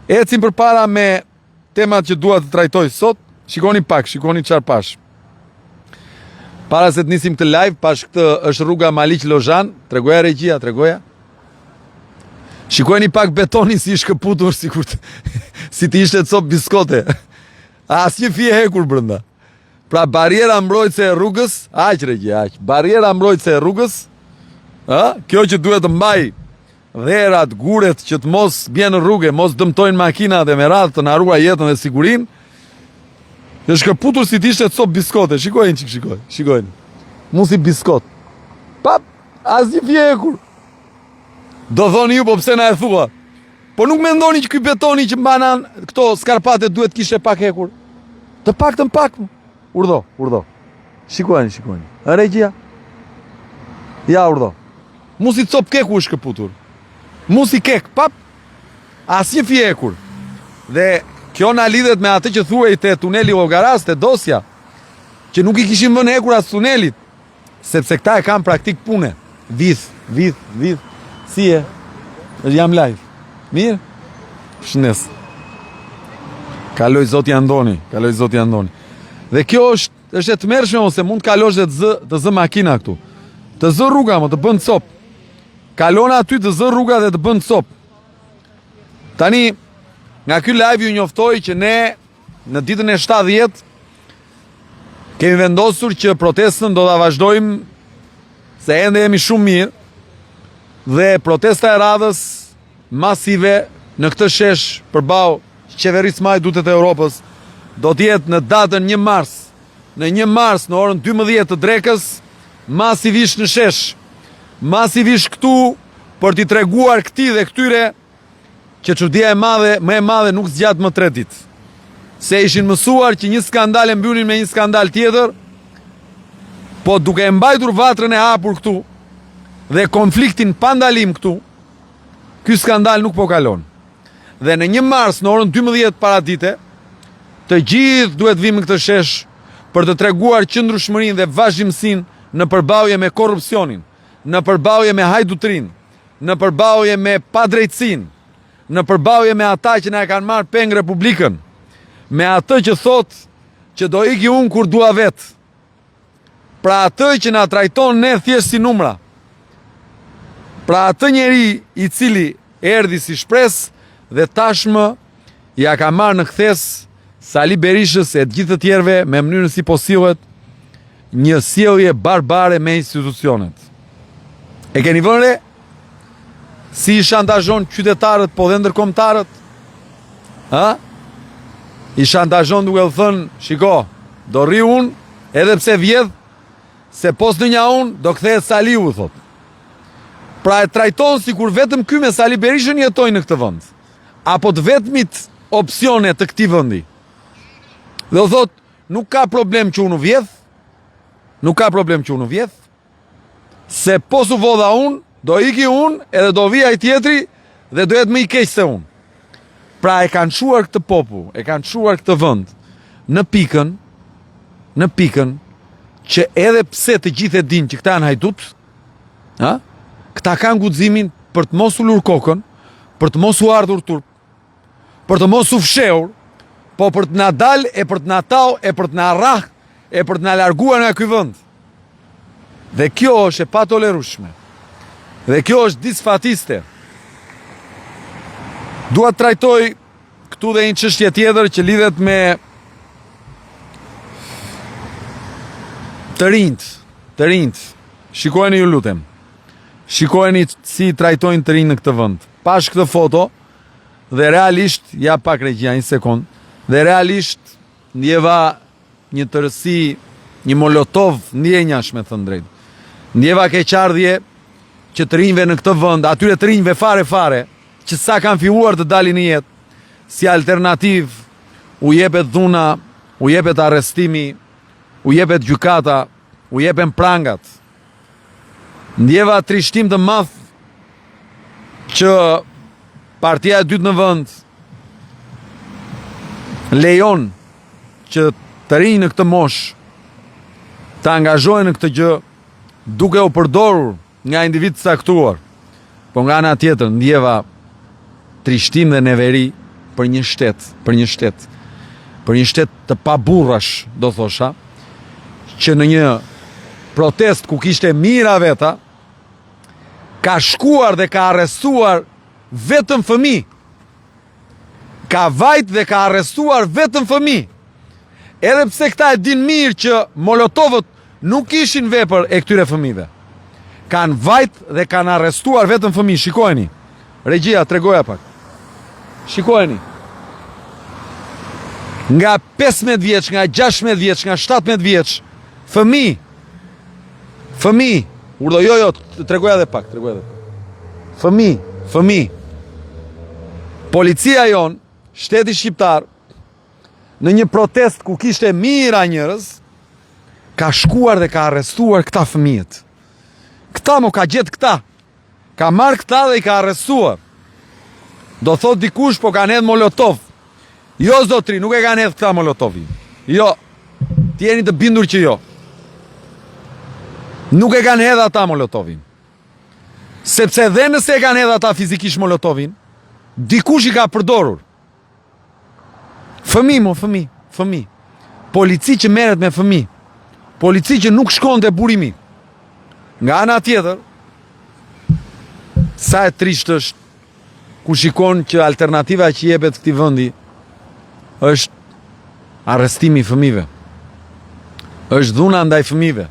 Ecim përpara me temat që dua të trajtoj sot. Shikoni pak, shikoni çfarë pashë. Para se të nisim këtë live, pashë këtë është rruga Maliq Lozhan, tregoja regjia, tregoja. Shikojeni pak betonin si i shkëputur sikur të, si të ishte copë biskote. Asnjë fije hekur brenda. Pra barriera mbrojtëse e rrugës, aq regjia, aq. Barriera mbrojtëse e rrugës, ë, kjo që duhet të mbajë dherat, guret që të mos bien në rrugë, mos dëmtojnë makinat e me radhë të na ruaj jetën dhe sigurinë. Është shkëputur si të ishte copë biskote. Shikojeni çik shikoj. Shikojeni. Mu si biskot. Pap, asnjë fije hekur. Do thoni ju, po pse na e thua? Po nuk mendoni që ky betoni që mban këto skarpate duhet të kishte pak hekur? Të paktën pak. Urdhno, urdhno. Shikojeni, shikojeni. Regjia. Ja urdhno. Mu si copë keku është shkëputur. Mu si kek, pap. Asnjë fije hekur. Dhe kjo na lidhet me atë që thuhej te tuneli i Llogarasë, te dosja, që nuk i kishin vënë hekur as tunelit, sepse këta e kanë praktikë pune. Vidh, vidh, vidh. Si je? Jam live. Mirë? Shnes. Kaloi zoti Andoni, kaloi zoti Andoni. Dhe kjo është Është e tmerrshme ose mund të kalosh dhe të zë, të zë makina këtu. Të zë rruga, mo të bën copë. Kalon aty të zë rruga dhe të bën copë. Tani, nga ky live ju njoftoj që ne në ditën e 70 kemi vendosur që protestën do ta vazhdojmë se ende jemi shumë mirë dhe protesta e radhës masive në këtë shesh përballë qeverisë më hajdute të Europës do të jetë në datën 1 mars. Në 1 mars në orën 12 të drekës, masivisht në shesh. Masivisht këtu për t'i treguar këtij dhe këtyre që çudia e madhe, më e madhe nuk zgjat më 3 ditë. Se ishin mësuar që një skandal e mbyllnin me një skandal tjetër, po duke e mbajtur vatrën e hapur këtu dhe konfliktin pa ndalim këtu, Ky skandal nuk po kalon. Dhe në një mars në orën 12 paradite, të gjithë duhet vijmë në këtë shesh për të treguar qëndrueshmërinë dhe vazhdimësinë në përballje me korrupsionin, në përballje me hajdutërinë, në përballje me padrejtësinë, në përballje me ata që na e kanë marrë peng Republikën, me atë që thotë që do iki unë kur dua vetë. Pra atë që na trajton ne thjesht si numra. Pra atë njeri i cili erdhi si shpresë dhe tashmë ia ka marrë në kthesë Sali Berishës e të gjithë të tjerëve me mënyrën si po sillet një sjellje barbare me institucionet. E keni vënë re? Si i shantazhon qytetarët, po dhe ndërkombëtarët? Ha? I shantazhon duke u thënë, shiko, do rri unë, edhe pse vjedh, se po s'ndenja unë, do kthehet Saliu, thotë. Pra e trajton sikur vetëm ky me Sali Berishën jetojnë në këtë vend. Apo të vetmit opsione të këtij vendi. Dhe u thotë, nuk ka problem që unë vjedh, nuk ka problem që unë vjedh, Se po s'u vodha unë, do iki unë edhe do vijë ai tjetri dhe do jetë më i keq se unë. Pra e kanë çuar këtë popull, e kanë çuar këtë vend në pikën, në pikën që edhe pse të gjithë e dinë që këta janë hajdutë, ha? Këta kanë guximin për të mos ulur kokën, për të mos u ardhur turp, për të mos u fshehur, po për të na dalë e për të na tall e për të na rrah e për të na larguar nga ky vend. Dhe kjo është e patolerueshme. Dhe kjo është disfatiste. Dua të trajtoj këtu dhe një çështje tjetër që lidhet me të rinjtë, të rinjtë. Shikojeni ju lutem. Shikojeni si i trajtojnë të rinjtë në këtë vend. Pashë këtë foto dhe realisht, ja pak regjia një sekond, dhe realisht ndjeva një tërësi, një molotov ndjenjash me thënë drejt. Ndjeva keqardhje që të rinjve në këtë vend, atyre të rinjve fare fare, që sa kanë filluar të dalin në jetë, si alternativë, u jepet dhuna, u jepet arrestimi, u jepet gjykata, u jepen prangat. Ndjeva trishtim të madh që partia e dytë në vend lejon që të rinj në këtë moshë të angazhohen në këtë gjë duke u përdorur nga individë të caktuar. Po nga ana tjetër ndjeva trishtim dhe neveri për një shtet, për një shtet, për një shtet të paburrash, do thosha, që në një protestë ku kishte mijëra veta, ka shkuar dhe ka arrestuar vetëm fëmijë. Ka vajt dhe ka arrestuar vetëm fëmijë. Edhe pse këta e dinë mirë që molotovët nuk ishin vepër e këtyre fëmijëve. Kanë vajt dhe kanë arrestuar vetëm fëmijë. Shikojeni. Regjia, tregoja pak. Shikojeni. Nga 15 vjeç, nga 16 vjeç, nga 17 vjeç, fëmijë. Fëmijë. Urdhë, jo, jo, tregoja edhe pak, tregoja edhe pak. Fëmijë, fëmijë. Policia jonë, shteti shqiptar, në një protestë ku kishte mijëra njerëz, ka shkuar dhe ka arrestuar këta fëmijët. Këta mo ka gjetë këta. Ka marrë këta dhe i ka arrestuar. Do thotë dikush po kanë hedhë molotov. Jo zotri, nuk e kanë hedhë këta molotovin. Jo. Të jeni të bindur që jo. Nuk e kanë hedhë ata molotovin. Sepse dhe nëse e kanë hedhë ata fizikisht molotovin, dikush i ka përdorur. Fëmijë, mo, fëmijë, fëmijë. Polici që merret me fëmijë. Polici që nuk shkon te burimi. Nga ana tjetër, sa e trishtë është kur shikon që alternativa që jepet këtij vendi është arrestimi i fëmijëve. Është dhuna ndaj fëmijëve.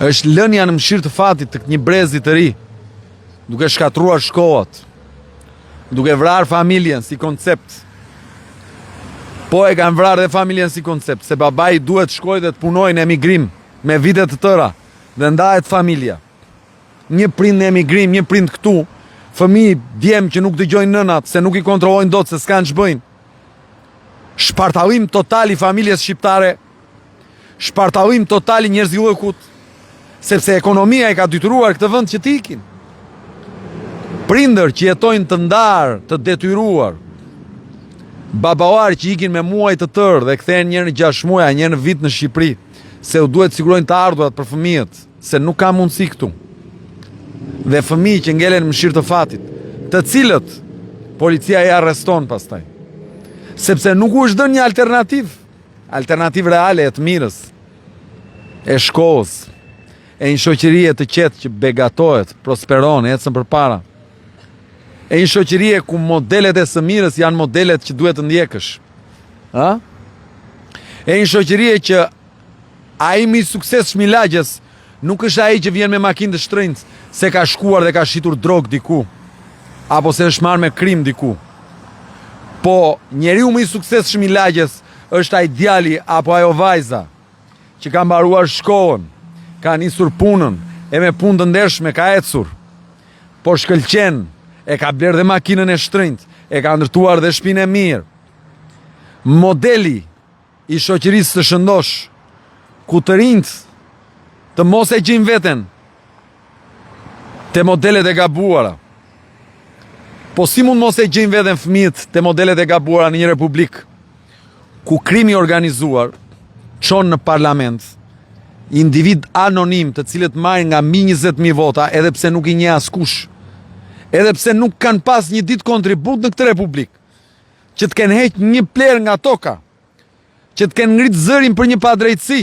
Është lënia në mëshirë të fatit të një brezi të ri, duke shkatërruar shkollat, duke vrarë familjen si koncept. Po e kanë vrarë dhe familjen si koncept, se babai duhet të shkojë dhe të punojë në emigrim me vite të tëra dhe ndahet familja. Një prind në emigrim, një prind këtu, fëmijë djem që nuk dëgjojnë nënat, se nuk i kontrollojnë dot, se s'kanë ç'bëjnë. Shpartallim total i familjes shqiptare Shpartallim total i njerëzillëkut, sepse ekonomia e ka detyruar këtë vend që të ikin. Prindër që jetojnë të ndarë, të detyruar, baballarë që ikin me muaj të tërë dhe kthehen një herë në 6 muaj, një herë në vit në Shqipëri, se u duhet të sigurojnë të ardhurat për fëmijët, se nuk ka mundësi këtu. Dhe fëmijë që ngelen në mëshirë të fatit, të cilët policia i arreston pastaj. Sepse nuk u është dhënë një alternativë. Alternativë reale e të mirës, e shkollës, e një shoqërie të qetë që begatohet, prosperon, ecën përpara. E një shoqërie ku modelet e së mirës janë modelet që duhet të ndjekësh. Ë? E një shoqërie që ai më i suksesshmi i lagjes nuk është ai që vjen me makinë të shtrenjtë se ka shkuar dhe ka shitur drogë diku apo se është marrë me krim diku. Po njeriu më i suksesshëm i lagjes është ai djali apo ajo vajza që ka mbaruar shkollën, ka nisur punën e me punë të ndershme ka ecur. Po shkëlqen, e ka blerë dhe makinën e shtrenjtë, e ka ndërtuar dhe shpinë e mirë. Modeli i shoqërisë së shëndoshë, ku të rinjtë të mos e gjejnë veten te modelet e gabuara. Po si mund mos e gjejnë veten fëmijët te modelet e gabuara në një republikë ku krimi i organizuar çon në parlament individë anonimë të cilët marrin nga mbi 20.000 vota edhe pse nuk i njeh askush, edhe pse nuk kanë pas një ditë kontribut në këtë republikë, që të kenë heq një plehër nga toka, që të kenë ngrit zërin për një padrejtësi.